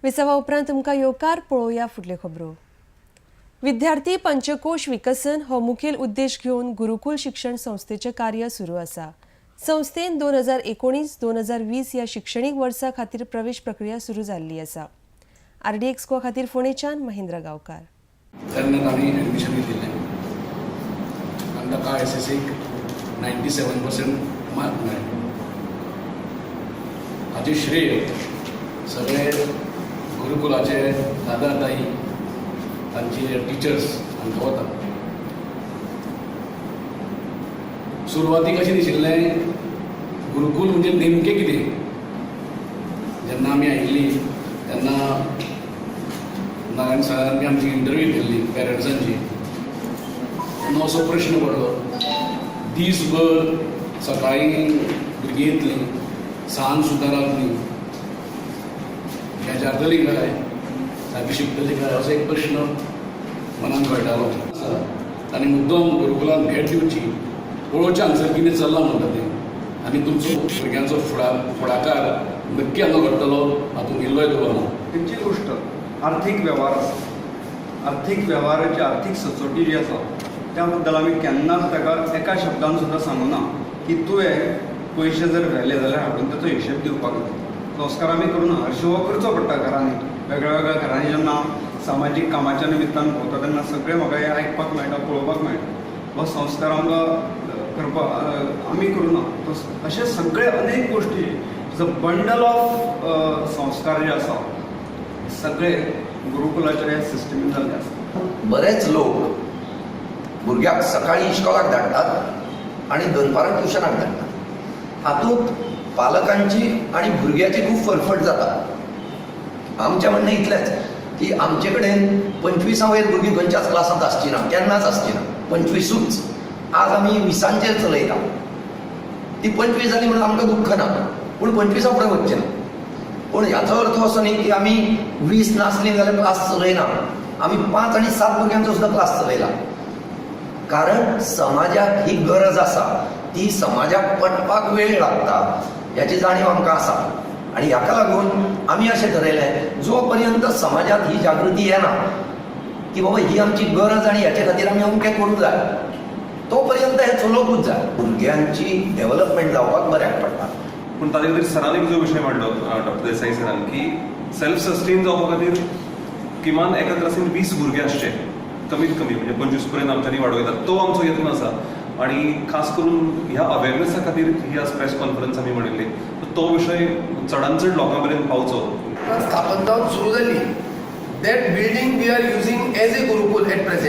विसवा उपरांत तुमकां येवकार. पळोवया फुडल्यो खबरो. विद्यार्थी पंचकोश विकसन हो मुखेल उद्देश घेवन गुरुकुल शिक्षण संस्थेचें कार्य सुरू आसा. संस्थेन 2019 2020 ह्या शिक्षणीक वर्सा खातीर प्रवेश प्रक्रिया सुरू जाल्ली आसा. आरडीएक्स गोवा खातीर फोंडेच्यान महेंद्र गांवकार. तेन्ना तांणी एडमिशन घेतिल्लें आनी ताका एसएससीक 97% मार्क मेळ्ळे. हाचें श्रेय सगळे गुरुकुलाचे दादा, ताई, तांचे टिचर्स हांकां वता. सुरवातीक अशें दिशिल्लें, गुरुकूल म्हणजे नेमकें कितें? जेन्ना आमी आयिल्लीं तेन्ना नारायण सरान बी आमची इंटरव्यू केल्ली पेरंट्सांची. तेन्ना असो प्रश्न पडलो, दीसभर सकाळीं भुरगीं येतलीं, सांज सुद्दां रावतलीं, बेजारतलीं काय, सारकी शिकतलीं काय, असो एक प्रश्न मनान घडटालो. तांणी मुद्दम गुरुकुलान भेट दिवची, पळोवचें हांगसर कितें चल्लां म्हणटा तें आनी तुमचो भुरग्यांचो फुडाकार नक्की हांगा घडटलो, हातूंत इल्लोय दुबाव ना. खंयची गोश्ट आर्थीक वेव्हार आसा, आर्थीक वेव्हाराची आर्थीक सचोटी जी आसा, त्या बद्दल आमी केन्नाच ताका एका शब्दान सुद्दां सांगूना की तुवें पयशे जर व्हेले जाल्यार हाडून ताचो हिशेब दिवपाक जाय. संस्कार आमी करूना. हरशीं हो करचो पडटा घरांनी. वेगळ्या वेगळ्या घरांनी जेन्ना सामाजीक कामाच्या निमित्तान भोंवता तेन्ना सगळें म्हाका हें आयकपाक मेळटा, पळोवपाक मेळटा. हो संस्कार आमकां करपाक आमी करूना. अशे सगळे अनेक गोश्टी, बंडल ऑफ संस्कार जे आसा, सगळे गुरुकुलाच्या ह्या सिस्टमीन जाल्ले आसा. बरेच लोक भुरग्याक सकाळी इश्कोलाक धाडटात आनी दनपारां ट्युशनाक धाडटात. हातूंत पालकांची आनी भुरग्याची खूब फरफट जाता. आमचें म्हणणें इतलेंच की आमचे कडेन 25 वयर भुरगीं खंयच्याच क्लासांत आसची ना, केन्नाच आसची ना, 25ूच. आज आमी 20चांचेर चलयता. ती 25 जाली म्हणून आमकां दुख्ख ना, पूण 25 फुडें वचचें ना. पूण ह्याचो अर्थ असो न्ही की आमी 20 नासली जाल्यार क्लास चलयना. आमी 5 आनी 7 भुरग्यांचो सुद्दां क्लास चलयला, कारण समाजाक ही गरज आसा. ती समाजाक पटपाक वेळ लागता ह्याची जाणीव आमकां आसा आनी ह्याका लागून आमी अशें ठरयलें, जो पर्यंत समाजांत ही जागृती येना की बाबा ही आमची गरज आनी ह्याचे खातीर आमी अमकें करूंक जाय, तो पर्यंत हें चलोवपूच जाय. भुरग्यांची डेव्हलपमेंट जावपाक बऱ्याक पडटा. पूण ताजे खातीर सरान एक जो विशय मांडलो, डॉक्टर देसाई सरान, की सेल्फ सस्टेन जावपा खातीर किमान एका क्लासीन 20 भुरगे आसचे कमीत कमी, म्हणजे 25 पर्यंत आमच्यांनी वाडोवं येता. तो आमचो यत्न आसा आणि खास करून ह्या अवेरनेसा खातीर ही आज प्रेस कॉन्फरन्स आमी म्हणिल्ली. तो विशय चडान चड लोकां मेरेन पावचो. स्थापन जावन सुरू जाली. That building we are using as a Gurukul at present.